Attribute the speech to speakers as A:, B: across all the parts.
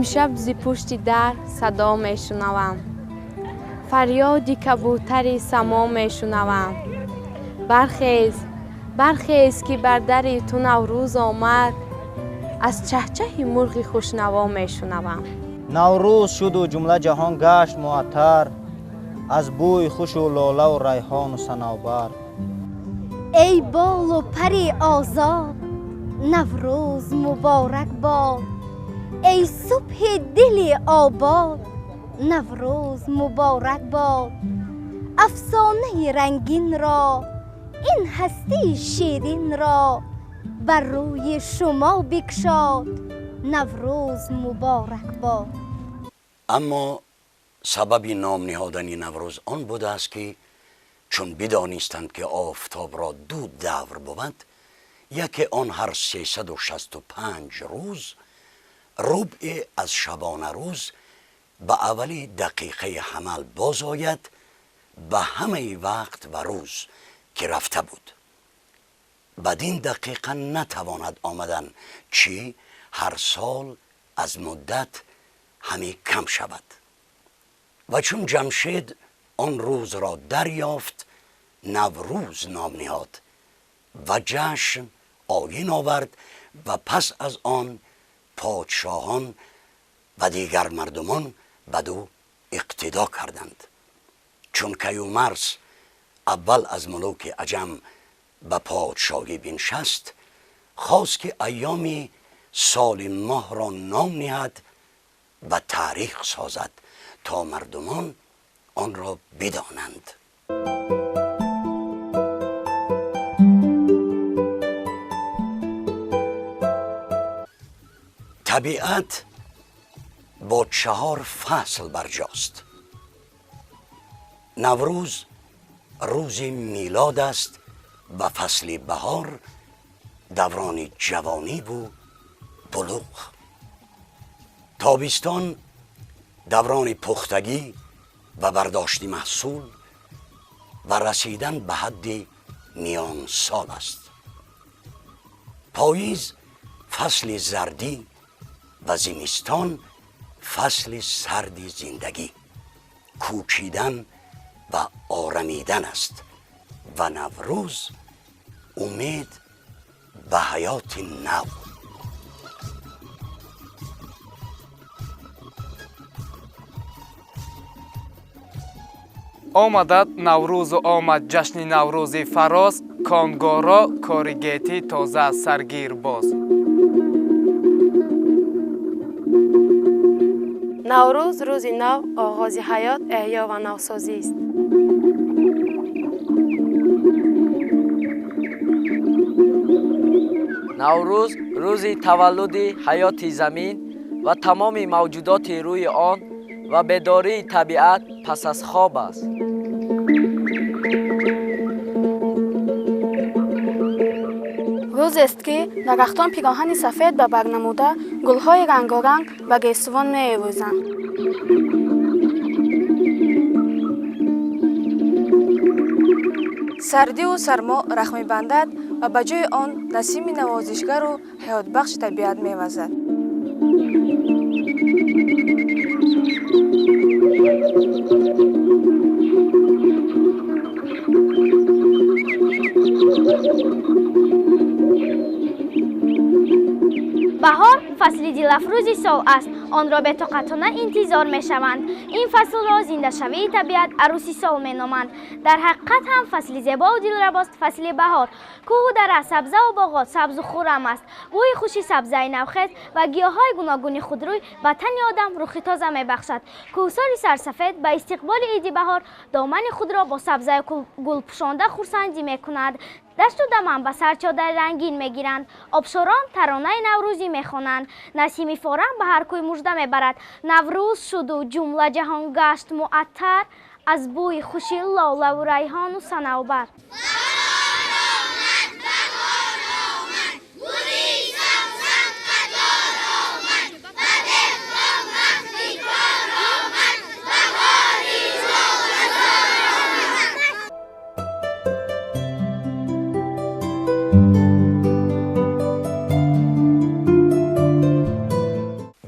A: Имшаб зи пушти дар садо мешунавам, фарёди кабутари само мешунавам. Бархез, бархез, ки бар дари ту Наврӯз омад, аз чаҳчаҳи мурғи хушнаво мешунавам.
B: Наврӯз шуду ҷумла ҷаҳон гашт муаттар, аз бӯи хушу лолаву райҳону санавбар.
C: Эй болу пари озод, Наврӯз муборак бод. Эй субҳи дили обод, Наврӯз муборак бод. Афсонаи рангинро, ин ҳастии ширинро бар рӯи шумо бикшод, Наврӯз муборак бод.
D: Аммо сабаби ном ниҳодани Наврӯз он будааст, ки чун бидонистанд, ки офтобро ду давр бувад, яке он ҳар 365 рӯз рубъе аз шабона рӯз ба аввали дақиқаи ҳамал боз ояд ба ҳамаи вақт ва рӯз ки рафта буд, бадин дақиқа натавонад омадан, чӣ ҳар сол аз муддат ҳаме кам шавад. Ва чун Ҷамшед он рӯзро дарёфт, Наврӯз ном ниҳод ва ҷашн оин овард ва пас аз он подшоҳон ва дигар мардумон бадӯ иқтидо карданд. Чун Каюмарс аввал аз мулуки аҷам ба подшоҳӣ биншаст, хост, ки айёми соли моҳро ном ниҳад ва таърих созад, то мардумон онро бидонанд. Табиат бо чаҳор фасл барҷост. Наврӯз рӯзи милод аст ва фасли баҳор даврони ҷавониву булуғ. Тобистон даврони пухтагӣ ва бардошти маҳсул ва расидан ба ҳадди миёнсол аст. Поиз фасли зардӣ ва зимистон фасли сарди зиндагӣ, кӯчидан ва орамидан аст ва Наврӯз умед ба ҳаёти нав.
E: Омадад Наврӯзу омад ҷашни Наврӯзи фароз, конгоро кори гетӣ тоза саргир боз.
F: Наврӯз рӯзи нав, оғози ҳаёт, эҳё ва навсозист.
G: Наврӯз рӯзи таваллуди ҳаёти замин ва тамоми мавҷудоти рӯи он ва бедории табиат пас аз хоб аст.
H: Рӯзест, ки дарахтон пироҳани сафед ба бар намуда, гулҳои рангоранг ба гесувон меовезанд.
I: Сардиву сармо рах мебандад ва ба ҷои он насими навозишгару ҳаётбахши табиат мевазад.
J: Баҳор фасли дилафрӯзи сол аст. Онро бетоқатона интизор мешаванд. Ин фаслро зиндашавии табиат, арӯси сол меноманд. Дар ҳақиқат ҳам фасли зебову дилрабост фасли баҳор. Кӯҳу дара, сабзаву боғот сабзу хуррам аст. Бӯи хуши сабзаи навхез ва гиёҳҳои гуногуни худрӯй ба тани одам рухи тоза мебахшад. Кӯҳсори сарсафед ба истиқболи иди баҳор домани худро бо сабзаю гулпӯшонда хурсандӣ мекунад. Дашту даман ба сарчодари рангин мегиранд. Обшорон таронаи наврӯзӣ мехонанд. Насими форам ба ҳар кӯй мужда мебарад. Наврӯз шуду ҷумла ҷаҳон гашт муаттар, аз бӯи хуши лолаву райҳону санавбар.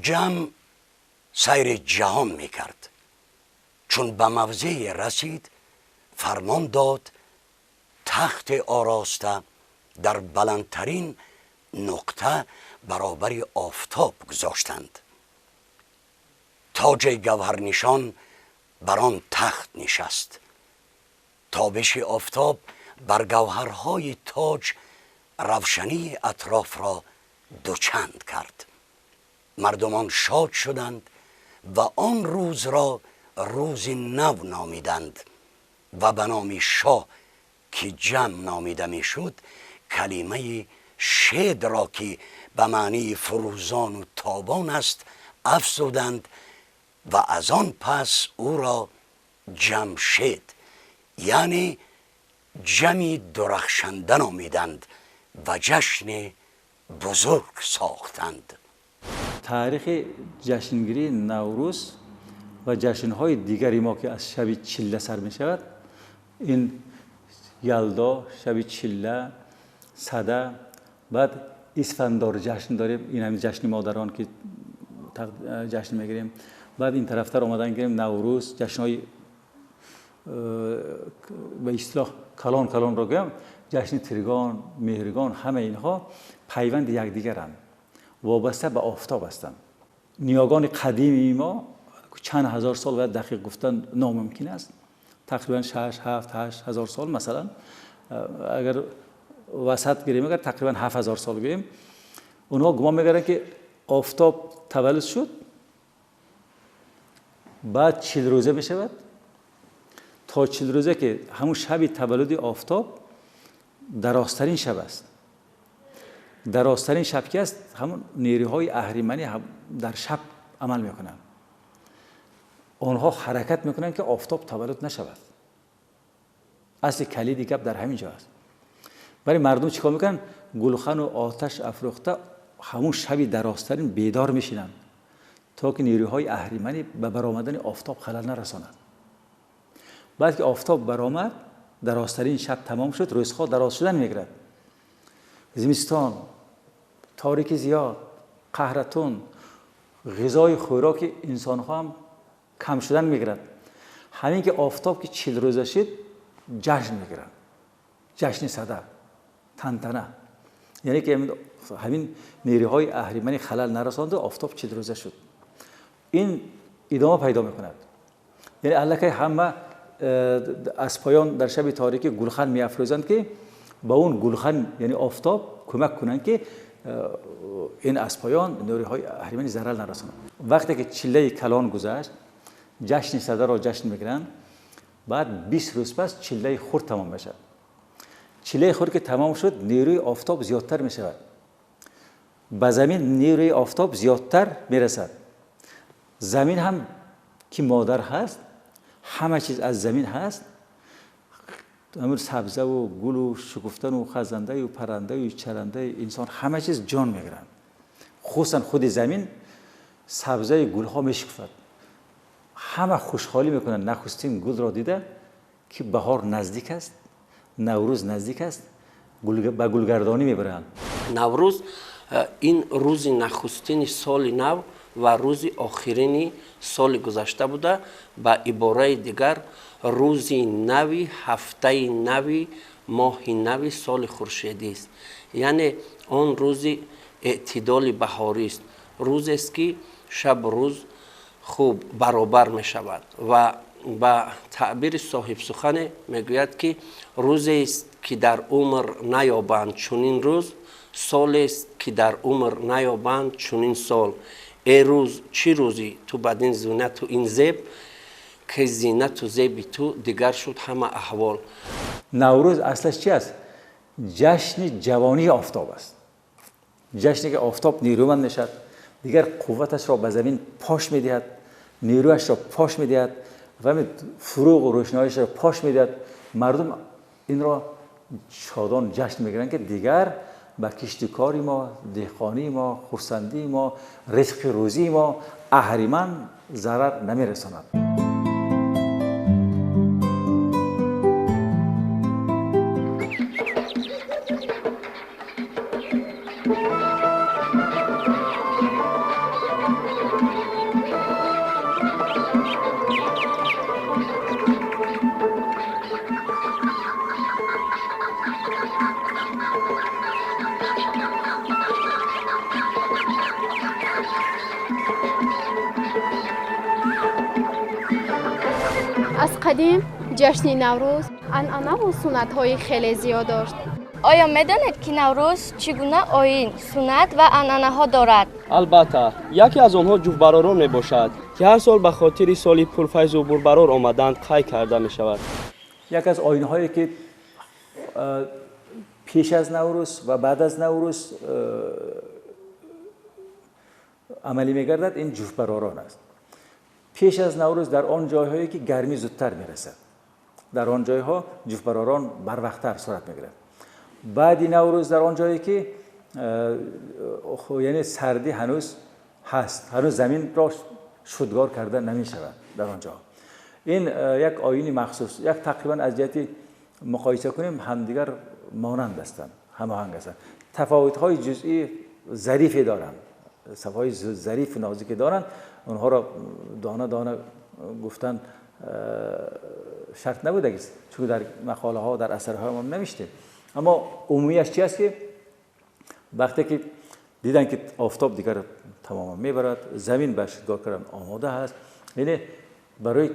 D: Ҷам сайри ҷаҳон мекард. Чун ба мавзеъе расид, фармон дод тахти ороста дар баландтарин нуқта баробари офтоб гузоштанд. Тоҷи гавҳарнишон бар он тахт нишаст. Тобиши офтоб бар гавҳарҳои тоҷ равшании атрофро дучанд кард. Мардумон шод шуданд ва он рӯзро рӯзи нав номиданд ва ба номи шоҳ ки ҷам номида мешуд, калимаи шедро ки ба маънии фурӯзону тобон аст афзуданд ва аз он пас ӯро Ҷамшед, яъне ҷами дурахшанда номиданд ва ҷашни бузург сохтанд.
K: Таърихи ҷашнгирии Наврӯз ва ҷашнҳои дигари мо, ки аз шаби чилла сар мешавад, ин Ялдо, шаби чилла, Сада, баъд Исфандор ҷашн дорем, ин ҳамин ҷашни модарон ки ҷашн мегирем. Баъд ин тарафтар омадан гирем Наврӯз, ҷашнҳои ба истилоҳ калон калонро гӯям, ҷашни Тиргон, Меҳргон, ҳама инҳо пайванди якдигаранд, вобаста ба офтоб ҳастанд. Ниёгони қадими мо чанд ҳазор сол ва дақиқ гуфтан номумкин аст, тақрибан 6, 7, 8 ҳазор сол масалан, агар васат гирем, агар тақрибан 7 ҳазор сол гӯем, онҳо гумон мекарданд ки офтоб таваллуд шуд, баъд 40 рӯза мешавад. То 40 рӯза ки ҳамун шаби таваллуди офтоб дарозтарин шаб аст. Дарозтарин шаб ки аст, ҳамун нерӯҳои аҳриманӣ дар шаб амал мекунанд. Онҳо ҳаракат мекунанд ки офтоб таваллуд нашавад. Асли калиди гап дар ҳамин ҷо аст. Вале мардум чӣ кор мекунанд? Гулхану оташ афрӯхта ҳамун шаби дарозтарин бедор мешинанд, то ки нерӯҳои аҳриманӣ ба баромадани офтоб халал нарасонад. Баъд ки офтоб баромад, дарозтарин шаб тамом шуд, рӯзҳо дароз шудан мегирад. Зимистон, торики зиёд, қаҳратун, ғизои хӯроки инсонҳо ҳам кам шудан мегирад. Ҳамин ки офтоб ки 40 рӯза шид, ҷашн мегиранд. Ҷашни Сада, тантана. Яъне ки ҳамин нерӯҳои аҳриманӣ халал нарасонду офтоб 40 рӯза шуд. Ин идома пайдо мекунад. Яъне аллакай ҳама аз поён дар шаби торикӣ гулхан меафрӯзанд, ки ба он гулхан, яъне офтоб, кӯмак кунанд, ки ин аз поён нерӯҳои аҳриманӣ зарар нарасонанд. Вақте ки чиллаи калон гузашт, ҷашни Садаро ҷашн мегиранд, баъд 20 рӯз пас чиллаи хурд тамом мешавад. Чиллаи хурд ки тамом шуд, нерӯи офтоб зиёдтар мешавад. Ба замин нерӯи офтоб зиёдтар мерасад. Замин ҳам ки модар ҳаст, ҳама чиз аз замин ҳаст, ҳамун сабзаву гулу шукуфтану хазандаю паррандаю чарандаю инсон, ҳама чиз ҷон мегиранд. Хусусан худи замин сабзаи гулҳо мешукуфад. Ҳама хушҳолӣ мекунанд нахустин гулро дида, ки баҳор наздик аст, Наврӯз наздик аст, ба гулгардонӣ мебаранд.
L: Наврӯз ин рӯзи нахустини соли нав ва рӯзи охирини соли гузашта буда, ба ибораи дигар рӯзи нави ҳафтаи нави моҳи нави соли хуршедист. Яъне он рӯзи эътидоли баҳорист, рӯзест ки шаб рӯз хуб баробар мешавад ва ба таъбири соҳибсухане мегӯяд, ки рӯзест ки дар умр наёбанд чунин рӯз, солест ки дар умр наёбанд чунин сол. Э рӯз, чӣ рӯзӣ ту бадин зинату ин зеб, ки зинату зеби ту дигар шуд ҳама аҳвол.
K: Наврӯз аслаш чи аст? Ҷашни ҷавонии офтоб аст. Ҷашне ки офтоб нерӯманд мешавад, дигар қувваташро ба замин пош медиҳад, нерӯашро пош медиҳад ва фурӯғу рӯшноиашро пош медиҳад. Мардум инро шодон ҷашн мегиранд, ки дигар ба кишту кори мо, деҳқонии мо, хурсандии мо, ризқи рӯзии мо аҳриман зарар намерасонад.
F: Аз қадим ҷашни Наврӯз анъанаву суннатҳои хеле зиёд дошт.
M: Оё медонед, ки Наврӯз чӣ гуна оин, суннат ва анъанаҳо дорад?
N: Албатта, яке аз онҳо ҷуфтбаророн мебошад, ки ҳар сол ба хотири соли пурфайзу бурбарор омаданд қайд карда мешавад.
K: Яке аз оинҳое ки пеш аз Наврӯз ва баъд аз Наврӯз амалӣ мегардад, ин ҷуфтбаророн аст. Пеш аз Наврӯз дар он ҷойҳое ки гармӣ зудтар мерасад, дар он ҷойҳо ҷуфтбаророн барвақттар сурат мегирад. Баъди Наврӯз дар он ҷое ки яъне сардӣ ҳанӯз ҳаст, ҳанӯз заминро шудгор карда намешавад дар он ҷо. Ин як оини махсус, як тақрибан аз ҷиҳати муқоиса кунем ҳамдигар монанд ҳастанд, ҳамоҳанг ҳастанд. Тафовутҳои ҷузъӣ зарифе доранд, сафҳаҳои зарифу нозике доранд, онҳоро дона дона гуфтан шарт набудагист, чун дар мақолаҳо, дар асарҳои мо навиштем. Аммо умумияш чи аст ки вақте ки дидан ки офтоб дигар тамоман мебарад, замин ба шудгор кардан омода ҳаст, яъне барои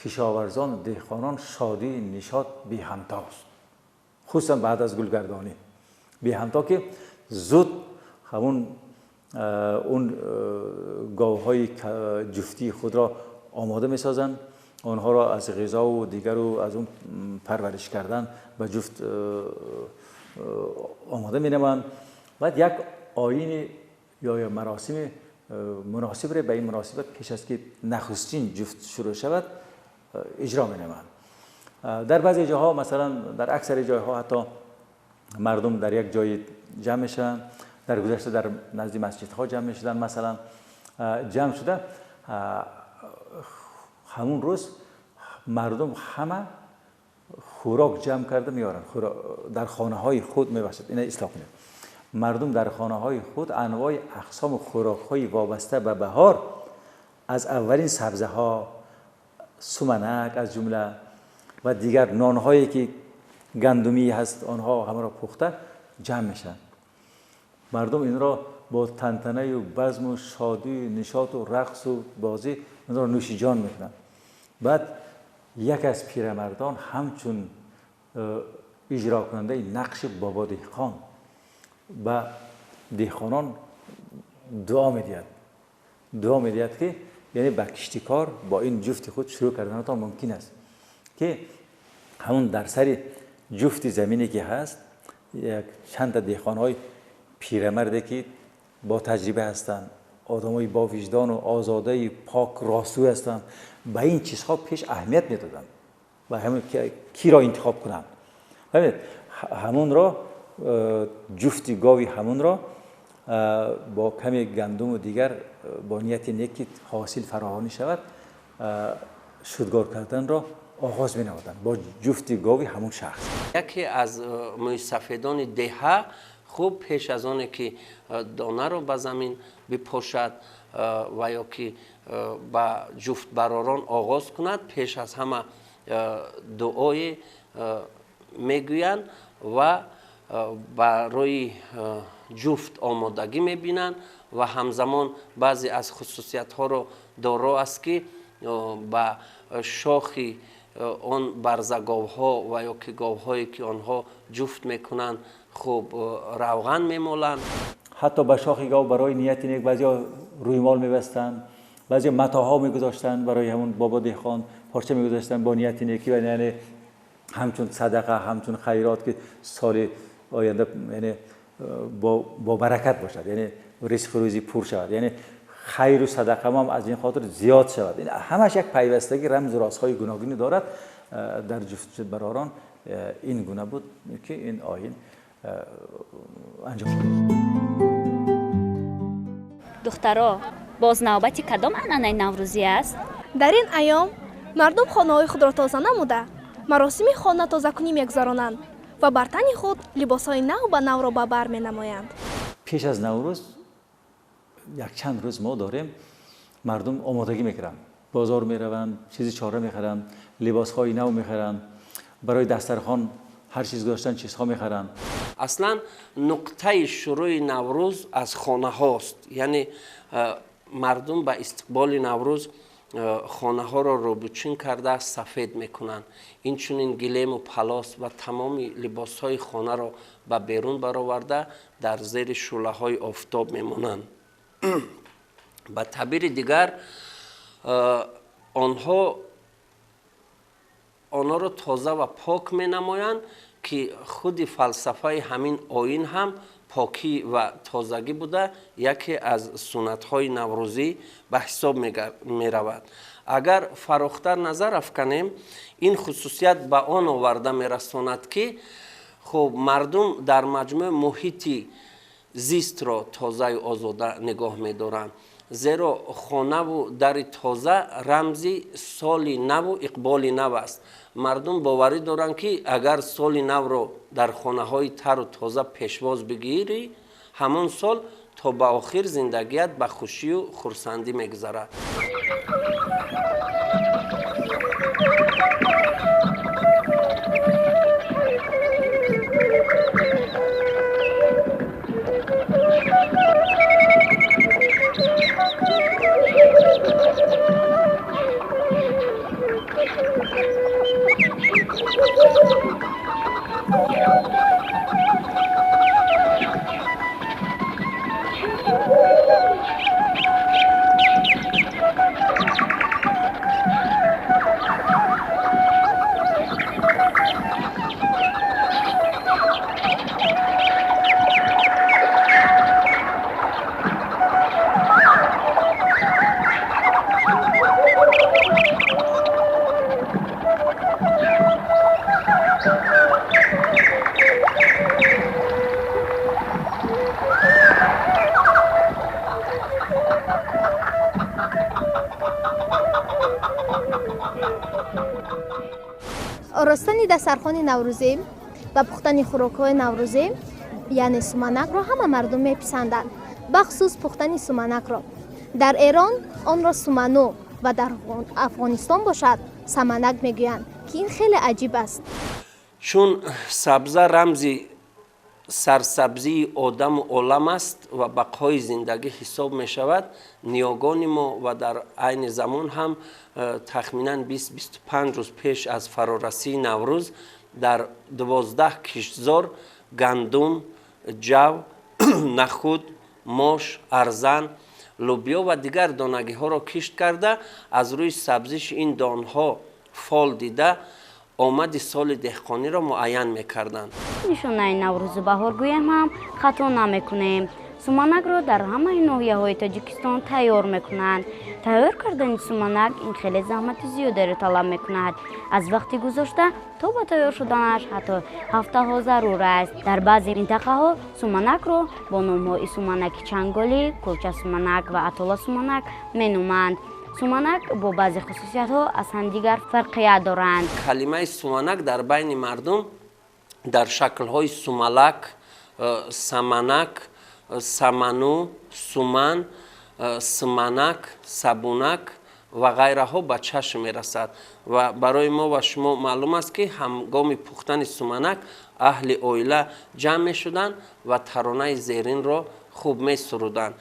K: кишоварзон, деҳқонон шодии нишот беҳамтост, хусусан баъд аз гулгардонӣ беҳамто, ки зуд ҳамун он говҳои ҷуфтии худро омода месозанд, онҳоро аз ғизову дигару аз он парвариш кардан ба ҷуфт омода менамоянд. Баъд як оини ё маросими муносибре ба ин муносибат пеш аз ки нахустин ҷуфт шурӯъ шавад иҷро менамоянд. Дар баъзе ҷоҳо, масалан дар аксари ҷойҳо ҳатто мардум дар як ҷои ҷамъ мешаванд. Дар гузашта дар назди масҷидҳо ҷамъ мешуданд, масалан ҷамъ шуда ҳамун рӯз мардум ҳама хӯрок ҷамъ карда меоранд, дар хонаҳои худ мебахшад, ина ислоҳ кунед. Мардум дар хонаҳои худ анвои ақсому хӯрокҳои вобаста ба баҳор, аз аввалин сабзаҳо, суманак аз ҷумла ва дигар нонҳое ки гандумӣ ҳаст, онҳо ҳамаро пухта ҷамъ мешаванд. Мардум инро бо тантанаю базму шодию нишоту рақсу бозӣ инро нӯшиҷон мекунанд. Баъд як аз пирамардон ҳамчун иҷрокунандаи нақши бобо деҳқон ба деҳқонон дуо медиҳад, дуо медиҳад ки яъне ба киштикор бо ин ҷуфти худ шурӯъ карданатон мумкин аст, ки ҳамун дар сари ҷуфти замине ки ҳаст як чандта деҳқонҳои пирамарде ки бо таҷриба ҳастанд, одамои бо виҷдону озодаи пок ростгӯй ҳастанд, ба ин чизҳо пеш аҳамият медоданд ва ҳамин киро интихоб кунанд. Фаҳмид, ҳамонро ҷуфти гови ҳамонро бо каме гандуму дигар бо нияти нек ки ҳосил фароҳонӣ шавад шудгор карданро оғоз менамуданд бо ҷуфти гови ҳамон шахс.
L: Яке аз мӯйсафедони деҳа хуб пеш аз оне ки донаро ба замин бипошад ва ё ки ба ҷуфтбаророн оғоз кунад, пеш аз ҳама дуое мегӯянд ва барои ҷуфт омодагӣ мебинанд ва ҳамзамон баъзе аз хусусиятҳоро доро аст, ки ба шохи он барзаговҳо ва ё ки говҳое ки онҳо ҷуфт мекунанд хуб равған мемоланд.
K: Ҳатто ба шохи гов барои нияти нек баъзеҳо рӯймол мебастанд, баъзеҳо матоҳо мегузоштанд барои ҳамун бобо деҳқон, порча мегузоштанд бо нияти некӣ ва яъне ҳамчун садақа, ҳамчун хайрот ки соли оянда яъне бо баракат бошад, яъне ризқу рӯзӣ пур шавад, яъне хайру садақа ҳам аз ин хотир зиёд шавад. Ин ҳамаш як пайвастагӣ, рамзу розҳои гуногунӣ дорад. Дар ҷуфтбаророн ин гуна буд ки ин оин анҷом шуд.
O: Духтаро, боз навбати кадом анъанаи наврӯзӣ аст?
H: Дар ин айём мардум хонаҳои худро тоза намуда, маросими хонатозакунӣ мегузаронанд ва бар тани худ либосҳои нав ба навро ба бар менамоянд.
K: Пеш аз Наврӯз якчанд рӯз мо дорем, мардум омодагӣ мекунанд, бозор мераванд, чизи чора мехаранд, либосҳои нав мехаранд, барои дастархон ҳар чиз гузоштан чизҳо мехаранд.
L: Аслан нуқтаи шурӯи Наврӯз аз хонаҳост, яъне мардум ба истиқболи Наврӯз Хонаҳоро рӯбучин карда сафед мекунанд. Инчунин гилему палос ва тамоми либосҳои хонаро ба берун бароварда дар зери шӯълаҳои офтоб мемонанд. Ба таъбири дигар, онҳо онҳоро тоза ва пок менамоянд, ки худи фалсафаи ҳамин оин ҳам покӣ ва тозагӣ буда, яке аз суннатҳои наврӯзӣ ба ҳисоб меравад. Агар фарохтар назар афканем, ин хусусият ба он оварда мерасонад, ки хуб мардум дар маҷмӯъ муҳити зистро тозаю озода нигоҳ медоранд, зеро хонаву дари тоза рамзи соли наву иқболи нав аст. Мардум боварӣ доранд, ки агар соли навро дар хонаҳои тару тоза пешвоз бигирӣ, ҳамон сол то ба охир зиндагият ба хушию хурсандӣ мегузарад.
H: Оростани дастархони наврӯзӣ ва пухтани хӯрокҳои наврӯзӣ, яъне суманакро, ҳама мардум меписанданд, бахусус пухтани суманакро. Дар Эрон онро суману ва дар Афғонистон бошад саманак мегӯянд, ки ин хеле аҷиб аст.
L: Чун сабза рамзи сарсабзии одаму олам аст ва бақои зиндагӣ ҳисоб мешавад, ниёгони мо ва дар айни замон ҳам тахминан 20-25 рӯз пеш аз фарорасии Наврӯз дар 12 киштзор гандум, ҷав, нахуд, мош, арзан, лӯбиё ва дигар донагиҳоро кишт карда, аз рӯи сабзиши ин донҳо фол дида омади соли деҳқониро муайян мекарданд.
O: Нишонаи Наврӯзу баҳор гӯем ҳам хато намекунем. Суманакро дар ҳамаи ноҳияҳои Тоҷикистон тайёр мекунанд. Тайёр кардани суманак ин хеле заҳмати зиёдеро талаб мекунад. Аз вақти гузошта то ба тайёр шуданаш ҳатто ҳафтаҳо зарур аст. Дар баъзе минтақаҳо суманакро бо номҳои суманаки чанголӣ, кулча суманак ва атола суманак меноманд. Суманак бо баъзе хусусиятҳо аз ҳамдигар фарқият доранд.
L: Калимаи суманак дар байни мардум дар шаклҳои сумалак, саманак, саману, суман, сманак, сабунак ва ғайраҳо ба чашм мерасад. Ва барои мо ва шумо маълум аст, ки ҳангоми пухтани суманак аҳли оила ҷамъ мешуданд ва таронаи зеринро хуб месуруданд.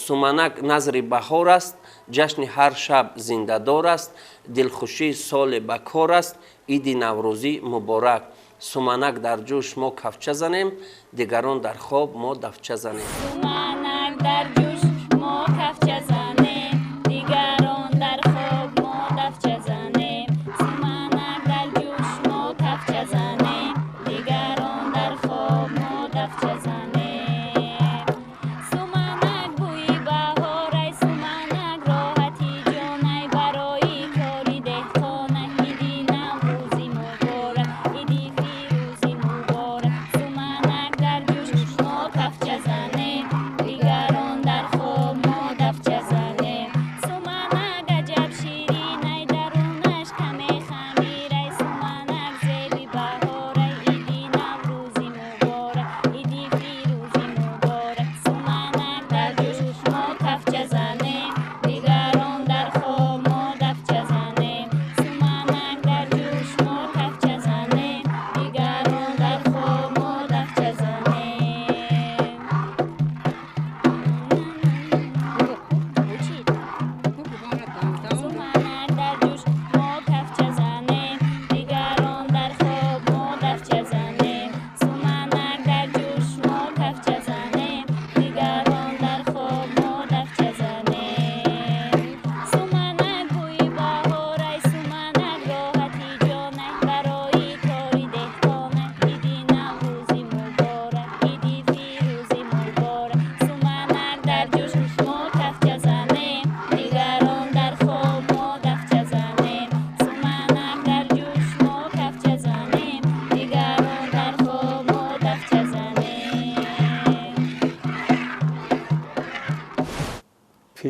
L: Суманак назри баҳор аст, ҷашни ҳар шаб зиндадор аст, дилхушии соле ба кор аст, иди наврӯзӣ муборак. Суманак дар ҷӯш мо кафча занем, дигарон дар хоб мо дафча занем.
P: Суманак дар ҷӯш мо кафча занем, дигарон дар хоб мо дафча занем. Суманак дар ҷӯш мо кафча занем, дигарон дар хоб мо дафча занем. Суманак бӯи баҳорай, суманак роҳати ҷонай, барои кори деҳқонай, иди наврӯзӣ муборак, иди фирӯзӣ муборак. Суманак дар ҷӯш мо кафча занем, дигарон дар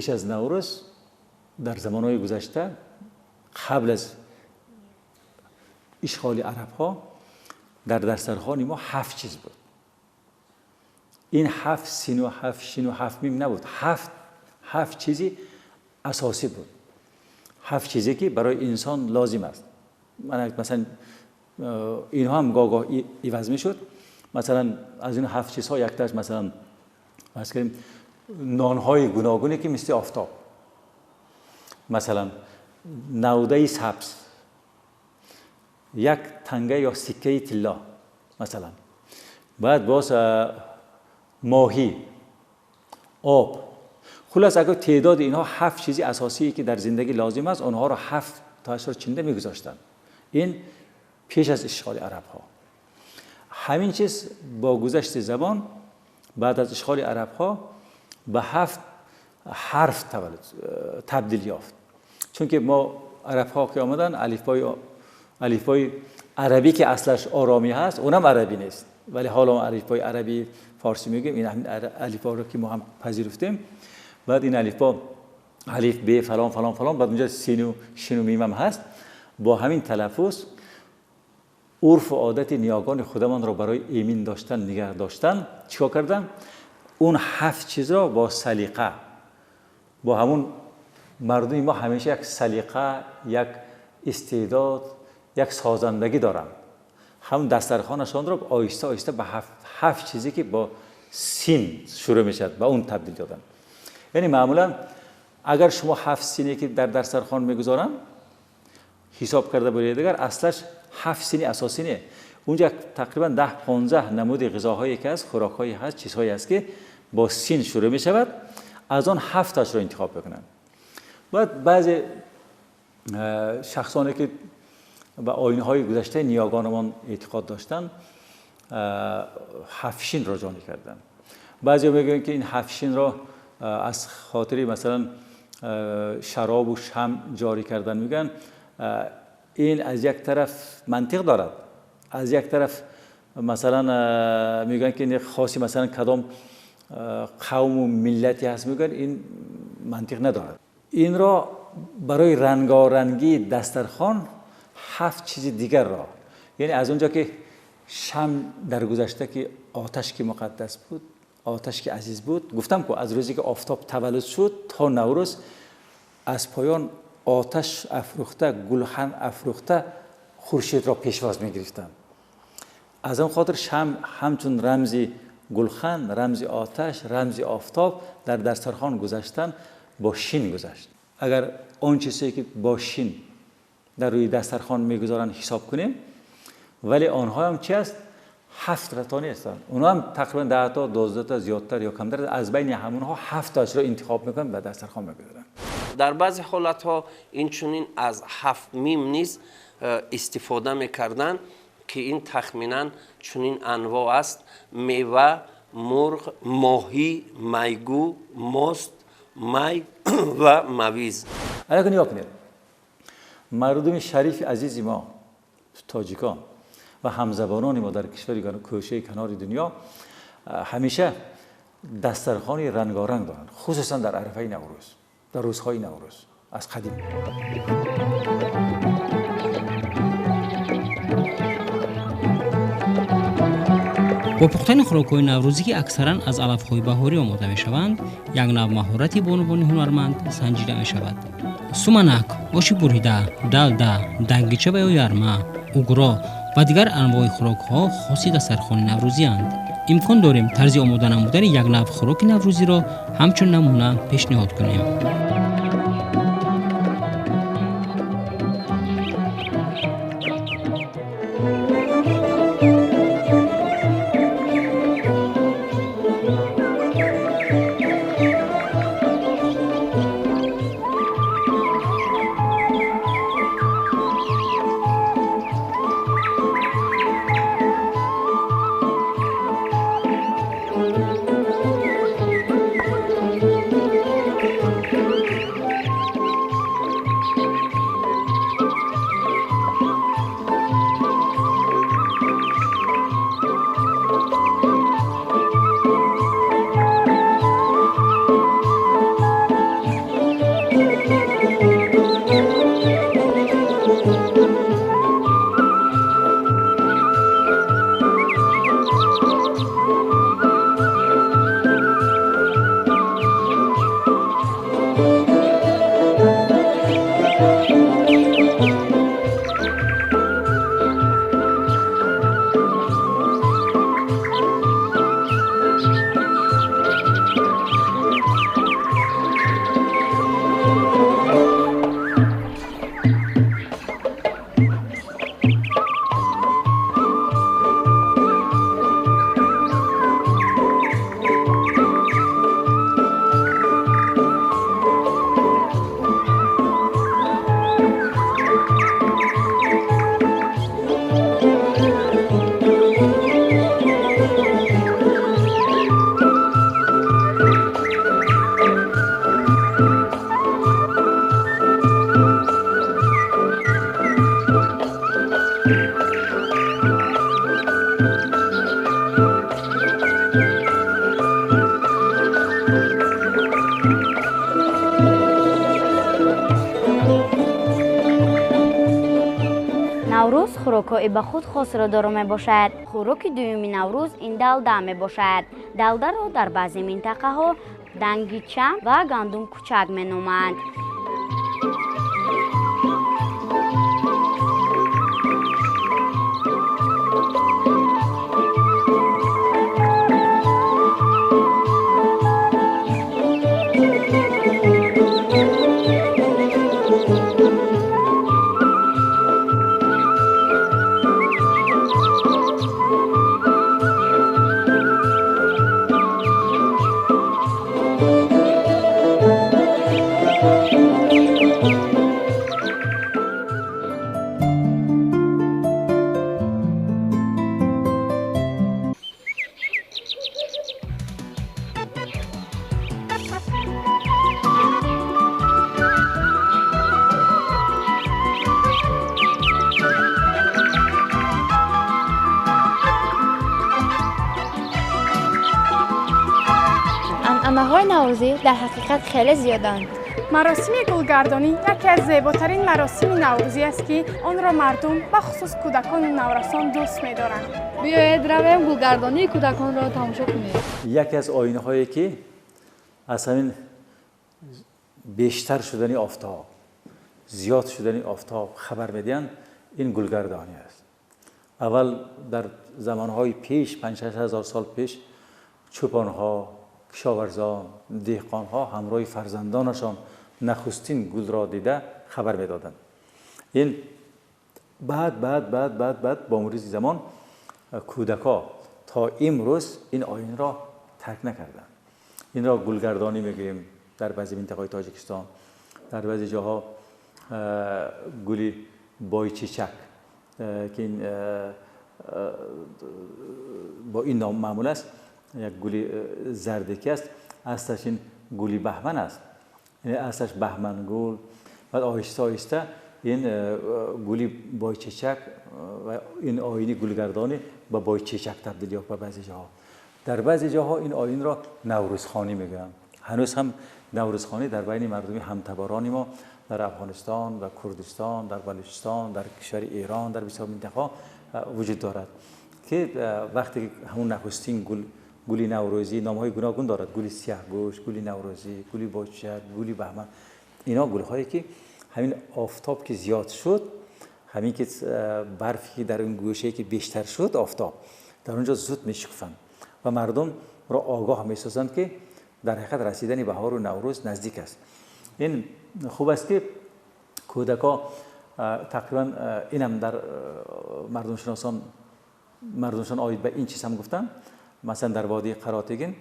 K: Пеш аз Наврӯз дар замонҳои гузашта, қабл аз ишғоли арабҳо, дар дастархони мо 7 чиз буд. Ин 7 син ва 7 шин ва 7 мим набуд, 7 чизи асосӣ буд, 7 чизе ки барои инсон лозим аст. Масалан инҳо ҳам гоҳ-гоҳ иваз мешуд. Масалан аз ин 7 чизҳо якташ, масалан фарз кунем нонҳои гуногуне ки мисли офтоб, масалан навдаи сабз, як танга ё сиккаи тилло, масалан баъд боз моҳӣ, об. Хулос агар теъдоди инҳо 7 чизи асосие ки дар зиндагӣ лозим аст, онҳоро 7 таашро чинда мегузоштанд. Ин пеш аз ишғоли арабҳо. Ҳамин чиз бо гузашти замон баъд аз ишғоли арабҳо ба 7 ҳарф табдил ёфт. Чунки мо арабҳо ки омаданд, алифбои арабӣ ки аслаш оромӣ ҳаст, онам арабӣ нест, вале ҳоло алифбои арабӣ форсӣ мегӯем. Ин ҳамин алифборо ки мо ҳам пазируфтем. Баъд ин алифбо алиф, б, фалон фалон фалон, баъд унҷа сину шину мим ҳам ҳаст. Бо ҳамин талаффуз урфу одати ниёгони худамонро барои эмин доштан, нигаҳ доштан чикор кардан? Он 7 чизро бо салиқа, бо ҳамун мардуми мо ҳамеша як салиқа, як истеъдод, як созандагӣ доранд. Ҳамун дастархонашонро оҳиста оҳиста ба 7 чизе ки бо син шурӯъ мешавад ба он табдил доданд. Яъне маъмулан агар шумо 7 сине ки дар дастархон мегузоранд ҳисоб карда буред, агар аслаш 7 сини асосӣ не, унҷа тақрибан 10-15 намуди ғизоҳое ки ҳаст, хӯрокҳое ҳаст, чизҳое ҳаст ки бо син шурӯъ мешавад, аз он 7 ташро интихоб мекунанд. Баъд баъзе шахсоне ки ба оинҳои гузаштаи ниёгонамон эътиқод доштанд, 7 шинро ҷорӣ карданд. Баъзеҳо мегӯянд ки ин 7 шинро аз хотири масалан шаробу шам ҷорӣ кардан мегӯянд. Ин аз як тараф мантиқ дорад, аз як тараф масалан мегӯянд ки ин хоси масалан кадом қавму миллате ҳаст, мегӯянд ин мантиқ надорад. Инро барои рангорангии дастархон 7 чизи дигарро, яъне аз онҷо ки шам дар гузашта ки оташ ки муқаддас буд, оташ ки азиз буд, гуфтам ку аз рӯзе ки офтоб таваллуд шуд то Наврӯз аз поён оташ афрӯхта, гулхан афрӯхта хуршедро пешвоз мегирифтанд. Аз он хотир шам ҳамчун рамзи гулхан, рамзи оташ, рамзи офтоб дар дастархон гузаштан бо шин гузашт. Агар он чизе ки бо шин дар рӯи дастархон мегузоранд ҳисоб кунем, вале онҳо ҳам чи аст? 7 تا нестанд. Онҳо ҳам тақрибан 10 то 12 та зиёдтар ё камтар, аз байни ҳамонҳо 7 ташро интихоб мекунанд ва дастархон мегузоранд.
L: Дар баъзе ҳолатҳо инчунин аз 7 мим низ истифода мекарданд, ки ин тахминан чунин анвоъ аст: мева, мурғ, моҳӣ, майгӯ, мост, май ва мавиз.
K: Агар нигоҳ кунед, мардуми шарифи азизи мо тоҷикон ва ҳамзабонони мо дар кишвари кӯшаи канори дунё ҳамеша дастархони рангоранг доранд, хусусан дар арафаи Наврӯз, дар рӯзҳои Наврӯз аз қадим.
Q: Бо пухтани хӯрокҳои наврӯзӣ, ки аксаран аз алафҳои баҳорӣ омода мешаванд, як нав маҳорати бонувони ҳунарманд санҷида мешавад. Суманак, оши бурида, далда, дангича ва ё ярма, угро ва дигар анвои хӯрокҳо хоси дастархони наврӯзианд. Имкон дорем тарзи омода намудани як нав хӯроки наврӯзиро ҳамчун намуна пешниҳод кунем.
O: Наврӯз хӯрокҳои ба худ хосро доро мебошад. Хӯроки дуюми Наврӯз ин далда мебошад. Далдаро дар баъзе минтақаҳо дангича ва гандум кӯчак меноманд.
M: Анъанаҳои наврӯзӣ дар ҳақиқат хеле зиёданд.
R: Маросими гулгардонӣ яке аз зеботарин маросими наврӯзӣ аст, ки онро мардум, бахусус кӯдакону наврасон дӯст медоранд.
S: Биёед равем гулгардонии кӯдаконро тамошо кунем.
K: Яке аз оинаҳое ки аз ҳамин бештар шудани офтоб, зиёд шудани офтоб хабар медиҳанд, ин гулгардонӣ аст. Аввал дар замонҳои пеш, 5-6 ҳазор сол пеш, чӯпонҳо, кишоварзон, деҳқонҳо ҳамроҳи фарзандонашон нахустин гулро дида хабар медоданд. Ин баъд баъд баъд баъд баъд бо мурури замон кӯдакҳо то имрӯз ин оинро тарк накарданд. Инро гулгардонӣ мегӯем дар баъзе минтақаҳои Тоҷикистон, дар баъзе ҷоҳо гули бойчечак, ки бо ин ном маъмул аст, як гули зарде ки аст, аслаш ин гули баҳман аст, яъне аслаш баҳмангул. Баъд оҳиста оҳиста ин гули бойчечак ва ин оини гулгардонӣ ба бойчечак табдил ёфт ба баъзе ҷоҳо. Дар баъзе ҷоҳо ин оинро наврӯзхонӣ мегӯянд. Ҳанӯз ҳам наврӯзхонӣ дар байни мардуми ҳамтаборони мо дар Афғонистон, дар Курдистон, дар Балучистон, дар кишвари Эрон, дар бисёр минтақаҳо вуҷуд дорад, ки вақте ҳамун нахустин гул, гули наврӯзӣ номҳои гуногун дорад: гули сиёҳгӯш, гули наврӯзӣ, гули бойчечак, гули баҳман. Ино гулҳое ки ҳамин офтоб ки зиёд шуд, ҳамин ки барфе ки дар он гӯшае ки бештар шуд офтоб, дар он ҷо зуд мешукуфанд ва мардумро огоҳ месозанд, ки дар ҳақиқат расидани баҳору наврӯз наздик аст. Ин хуб аст, ки кӯдакҳо тақрибан инам дар мардумшиносон оид ба ин чиз ҳам гуфтанд. Масалан, дар водии Қаротегин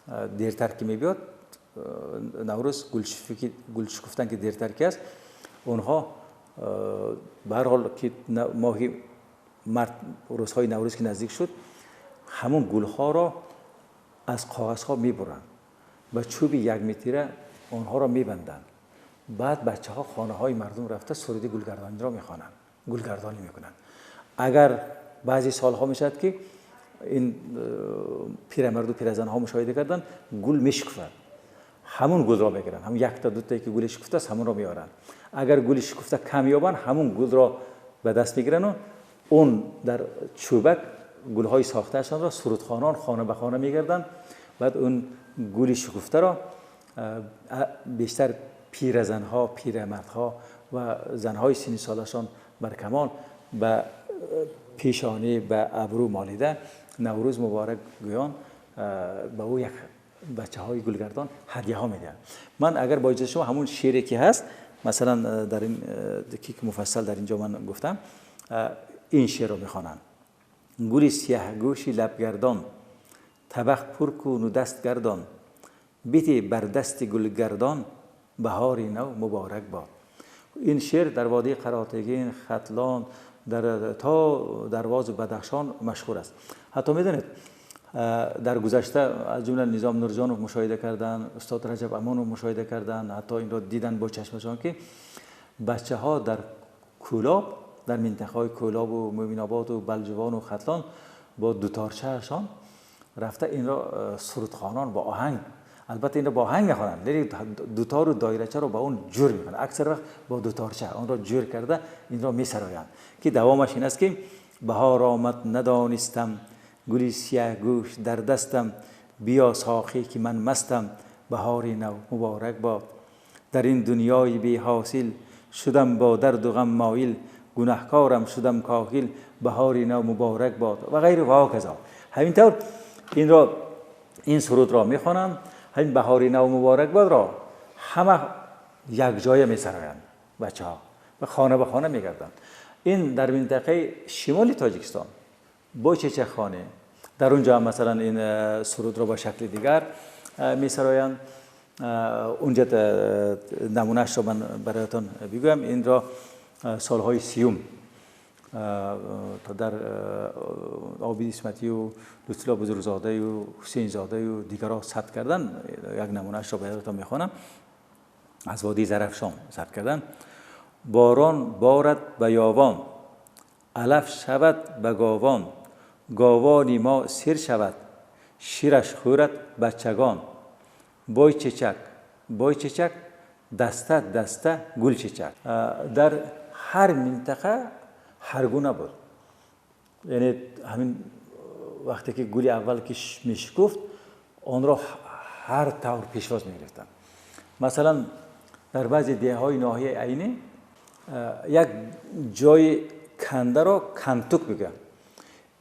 K: дертар ки мебиёд Наврӯз, гулшукуфтан ки дертар ки аст, онҳо ба ҳар ҳол ки моҳи март, рӯзҳои Наврӯз ки наздик шуд, ҳамон гулҳоро аз коғазҳо мебуранд, ба чӯби якметира онҳоро мебанданд. Баъд бачаҳо хонаҳои мардум рафта суруди гулгардониро мехонанд, гулгардонӣ мекунанд. Агар баъзе солҳо мешавад, ки ин пирамарду пиразанҳо мушоҳида карданд, гул мешукуфад, ҳамун гулро мегиранд, ҳамун якта дутае ки гули шукуфтааст, ҳамунро меоранд. Агар гули шукуфта кам ёбанд, ҳамун гулро به دست میگیرن و اون در چوبک گلهای ساختهشان را سرودخوانان خانه به خانه میگردن. بعد اون گل شکفته را بیشتر پیرزنها، پیرمردها و زنهای سنی سالشان بر کمال به پیشانی به ابرو مالیده نوروز مبارک گویان به او یک بچه های گلگردان هدیه ها میدهند. من اگر با اجازه شما همون شعری که هست مثلا در این که مفصل در اینجا من گفتم این شعر رو میخوانم. گل سیاه گوشی لب گردان، طبق پر کن و دست گردان، بیتی بر دست گلگردان، بهاری نو مبارک باد. این شعر در وادی قراتگین، ختلان، در تا درواز بدخشان مشهور است. حتی میدونید در گذشته از جمله نظام نورجانов مشاهده کردن، استاد رجب امانов مشاهده کردن، حتی این را دیدن با چشمشان که بچه ها در کولاب، در منطقه های کولاب و مومین آباد و بلجوان و ختلان با دوتارچه‌شان رفته این را سرودخوانان با آهنگ، البته این را با آهنگ میخوانند، ولی دوتار و دایره‌چه رو با اون جور میکنند. اکثر وقت با دوتارچه آن را جور کرده این را میسرایند که دوامش این است که بهار آمد ندانستم، گلی سیاه گوش در دستم، بیا ساقی که من مستم، بهاری نو مبارک باد. در این دنیای بی حاصل شدم با درد و غم مایل، گناهکارم شدم کاهل، بهاری نو مبارک باد و غیر و هکذا. همینطور این را، این سرود را میخوانند، همین بهاری نو مبارک باد را همه یک جای میسرایند بچه ها و خانه به خانه میگردند. این در منطقه شمال تاجیکستان با چچه خانه در اونجا مثلا این سرود را با شکل دیگر میسرایند. اونجا نمونهش را من برایتان بگویم. این را سالهای 30 در عابد اسمتی و لطف‌الله بزرگزاده و حسین زاده و دیگرها ثبت کردن. یک نمونهش را برایتان میخوانم. از وادی زرفشان ثبت کردن. باران بارد بیابان، علف شود به گاوان، گاوانی ما سیر شود، شیرش خورد بچگان، بای چچک بای چچک، دسته دسته گل چچک. در هر منطقه هر گونه بود. یعنی همین وقتی که گل اول که میشکفت آن را هر طور پیشواز میگرفتن. مثلا در بعضی دههای ناحیه عینی یک جای کنده را کنتوک میگن.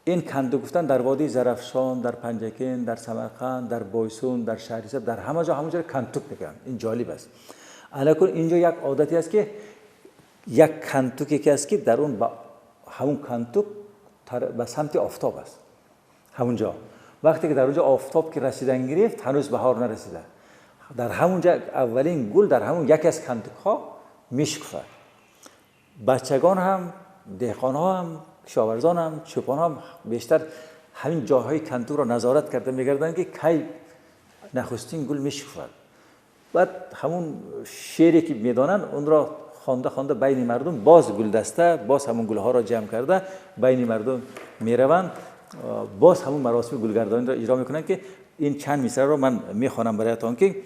K: این کندو گفتن در وادی زرفشان، در پنجکین، در سمرقند، در بایسون، در شهریسب، در همه جا همونجا کنتوک میگن. این جالب است. الان اینجا یک عادتی است که یک کنتوکی که است که در اون همون کنتوک به سمت آفتاب است. همونجا وقتی که در اونجا آفتاب که رسیدن گرفت، هنوز بهار نرسیده، در همونجا اولین گل در همون یکی از کنتوک ها میشکفد. بچگان هم، دهقان ها هم، کشاورزان هم، چوپان هم بیشتر همین جاهای کنتوک را نظارت کرده میگردند که کی نخستین گل میشکفد. بعد همون شعری که میدانند اون را خوانده خوانده بین مردم باز گل دسته، باز همون گلها را جمع کرده بین مردم میروند، باز همون مراسم گلگردانی را اجرا میکنند که این چند مصرع را من میخوانم برایتان که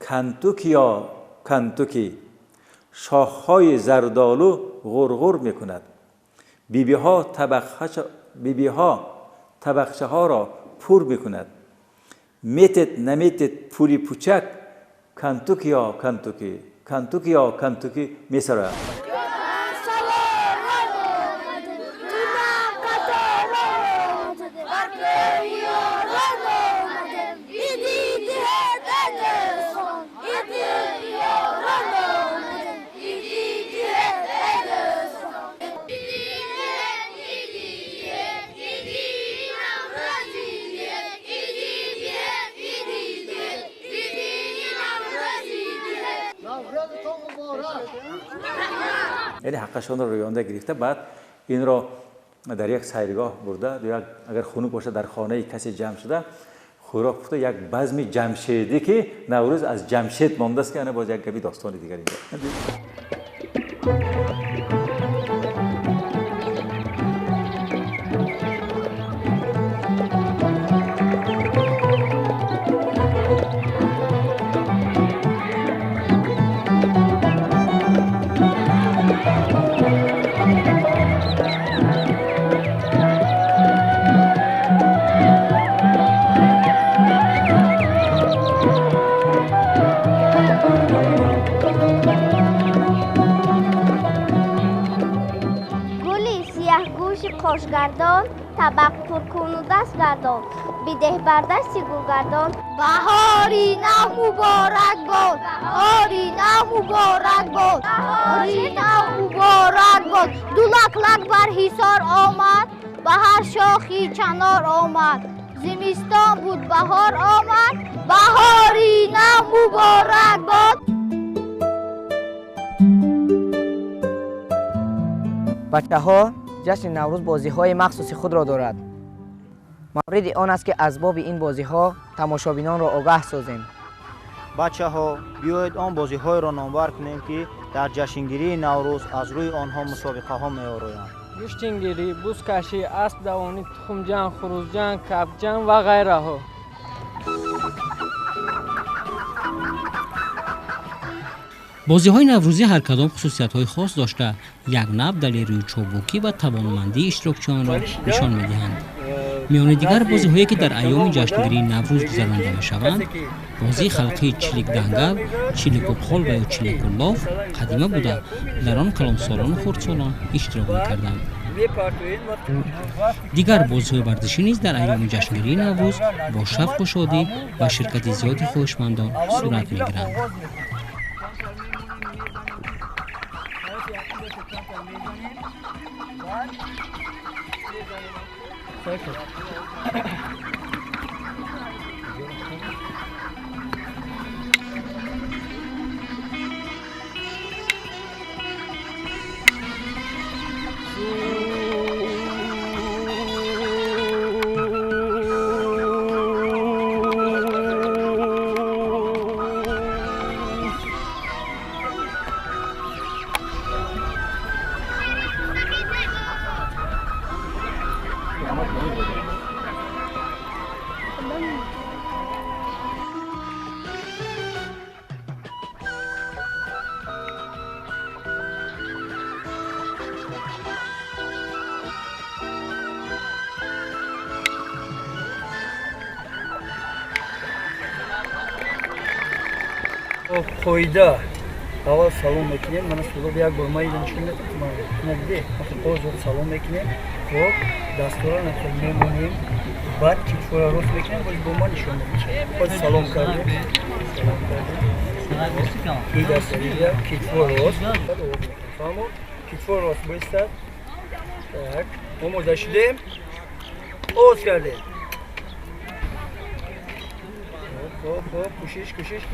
K: کنتوکی یا کنتوکی، شاخهای زردآلو غرغر میکند، بیبیها طبقچه ها را پر میکند، میتت نمیتت پولی پوچک، کنتوکی یا کنتوکی، کنتوکی یا کنتوکی میسراید. یعنی حقشان را رویانده گرفته، بعد این را در یک سیرگاه برده، اگر خنک باشه در خانه کسی جمع شده خوراک پخته، یک بزم جمشیدی که نوروز از جمشید مانده است که انا باز یک گپی داستان دیگر اینجا.
J: Сиёҳгӯши қошгардон, табақ пуркуну даст гардон, бидеҳ бар дасти гулгардон.
C: Баҳори нав муборак бод, баҳори нав муборак бод, баҳори нав муборак бод. Ду лак-лак бар ҳисор омад, ба ҳар шохи чанор омад. Зимистон буд, баҳор омад, баҳори нав муборак бод.
T: Бачаҳо, ҷашни Наврӯз бозиҳои махсуси худро дорад. Мавриди он аст, ки аз боби ин бозиҳо тамошобинонро огаҳ созем.
B: Бачаҳо, биёед он бозиҳоеро номбар кунем, ки дар ҷашнгирии Наврӯз аз рӯи онҳо мусобиқаҳо меороянд.
U: Гӯштингирӣ, бузкашӣ, аспдавонӣ, тухмҷанг, хурӯзҷанг, кабкҷанг ва ғайраҳо.
Q: Бозиҳои наврӯзӣ ҳар кадом хусусиятҳои хос дошта, як нав далерию чобукӣ ва тавонмандии иштирокчиёнро нишон медиҳанд. Миёни дигар бозиҳое, ки дар айёми ҷашнгирии Наврӯз гузаронида мешаванд, бозии халқии чиликдангал, чиликубхол ва ё чиликуллоф қадима буда, дар он калонсолону хурдсолон иштирок мекарданд. Дигар бозиҳои варзишӣ низ дар айёми ҷашнгирии Наврӯз бо шавқу шодӣ ва ширкати зиёди хоҳишмандон сурат мегиранд.
V: Қоида аввал салом мекунем. Мана сулоб як бор майда нишон медиҳам. Озод салом мекунем, хоб дастора мемонем, баъд китфора рост мекунем, боз бо ма нишон медиҳем. Боз салом кардем, салом кардем, и дастарида китфо рост, фаҳмо, китфо рост боистад. Так, омода шудем, оғоз кардем. Хоб, хоб, кӯшиш, кӯшиш.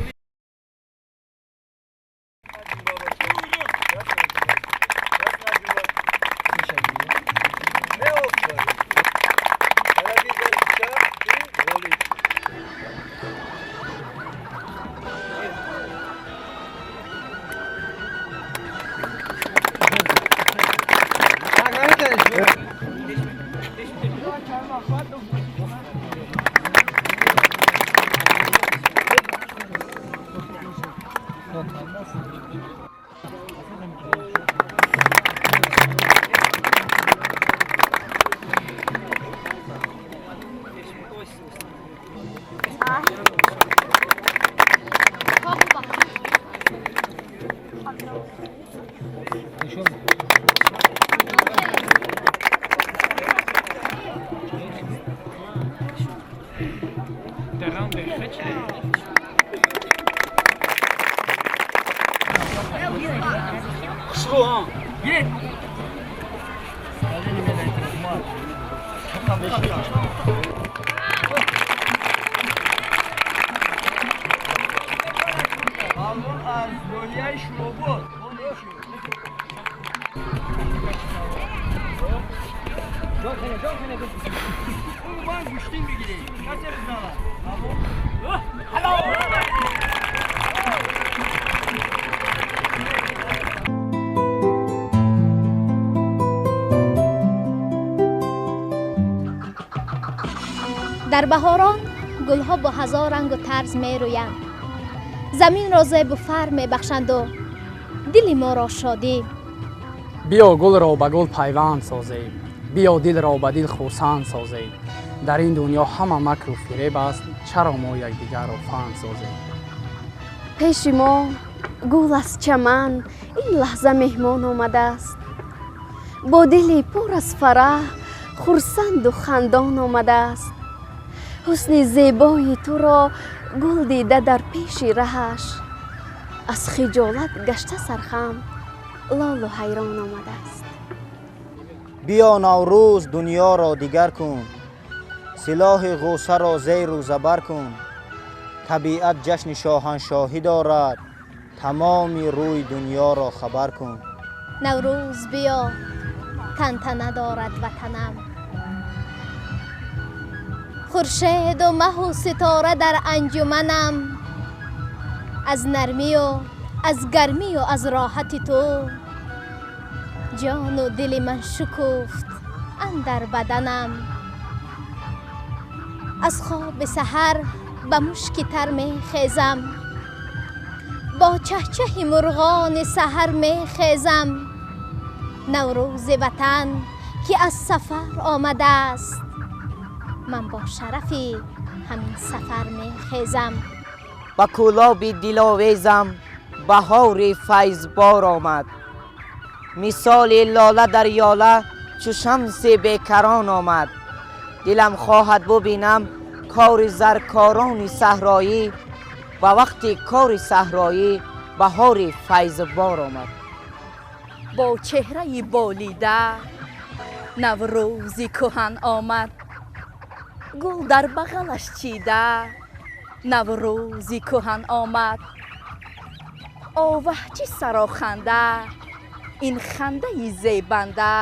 H: Дар баҳорон гулҳо бо ҳазор рангу тарз мерӯянд, заминро зебу фар мебахшанду дили моро шодӣ.
W: Биё гулро ба гул пайванд созем, биё дилро ба дил хурсанд созем. Дар ин дунё ҳама макру фиреб аст, чаро мо якдигарро фанд созем?
A: Пеши мо гул аз чаман ин лаҳза меҳмон омадааст. Бо дили пур аз фараҳ, хурсанду хандон омадааст. Ҳусни зебои туро гул дида дар пеши раҳаш, аз хиҷолат гашта сархам, лолу ҳайрон омадааст.
B: Биё, Наврӯз, дунёро дигар кун, силоҳи ғуссаро зеру забар кун. Табиат ҷашни шоҳаншоҳӣ дорад, тамоми рӯи дунёро хабар кун.
H: Наврӯз биё, тантана дорад ватанам. Хуршеду маҳу ситора дар анҷуманам. Аз нармию аз гармию аз роҳати ту ҷону дили ман шукуфт андар баданам. Аз хоби саҳар ба мушки тар мехезам, бо чаҳчаҳи мурғони саҳар мехезам. Наврӯзи ватан, ки аз сафар омадааст, ман бо шарафи ҳамин сафар мехезам.
T: Ба кӯлоби диловезам баҳори файзбор омад. Мисоли лола дар ёла чу шамси бекарон омад. Дилам хоҳад бубинам кори заркорони саҳроӣ, ба вақти кори саҳроӣ баҳори файзбор омад.
E: Бо чеҳраи болида Наврӯзи кӯҳан омад. Гул дар бағалаш чида Наврӯзи кӯҳан омад. Оваҳ, чӣ сароханда ин хандаи зебанда,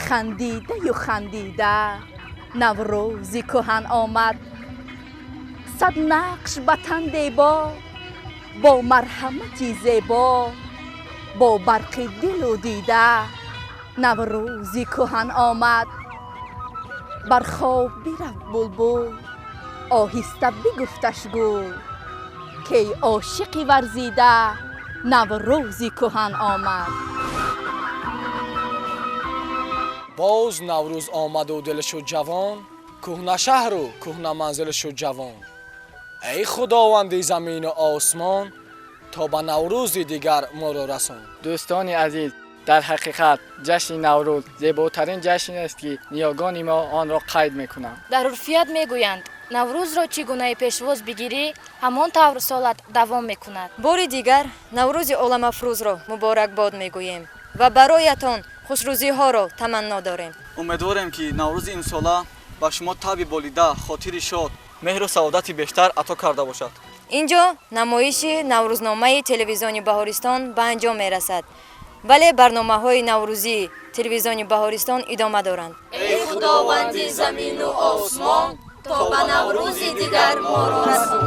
E: хандидаю хандида Наврӯзи кӯҳан омад. Сад нақш ба тан дебо, бо марҳамати зебо, бо барқи дилу дида Наврӯзи кӯҳан омад. Бар хоб бирафт булбул, оҳиста бигуфташ гул, кей ошиқи варзида, Наврӯзи кӯҳан омад.
G: Боз Наврӯз омаду дил шуд ҷавон, кӯҳна шаҳру кӯҳна манзил шуд ҷавон. Эй худованди замину осмон, то ба Наврӯзи дигар моро расон.
U: Дӯстони азиз, дар ҳақиқат ҷашни Наврӯз зеботарин ҷашн аст, ки ниёгони мо онро қайд мекунанд.
I: Дар урфият мегӯянд, Наврӯзро чӣ гунаи пешвоз бигирӣ, ҳамон тавр солат давом мекунад.
X: Бори дигар Наврӯзи оламафрӯзро муборакбод мегӯем ва бароятон хушрӯзиҳоро таманно дорем.
Y: Умедворем, ки Наврӯзи имсола ба шумо табъи болида, хотири шод, меҳру саодати бештар ато карда бошад.
X: Инҷо намоиши наврӯзномаи телевизиони Баҳористон ба анҷом мерасад, вале барномаҳои наврӯзии телевизиони Баҳористон идома доранд.
Z: Эй худованди замину осмон, то ба Наврӯзи дигар моро расон.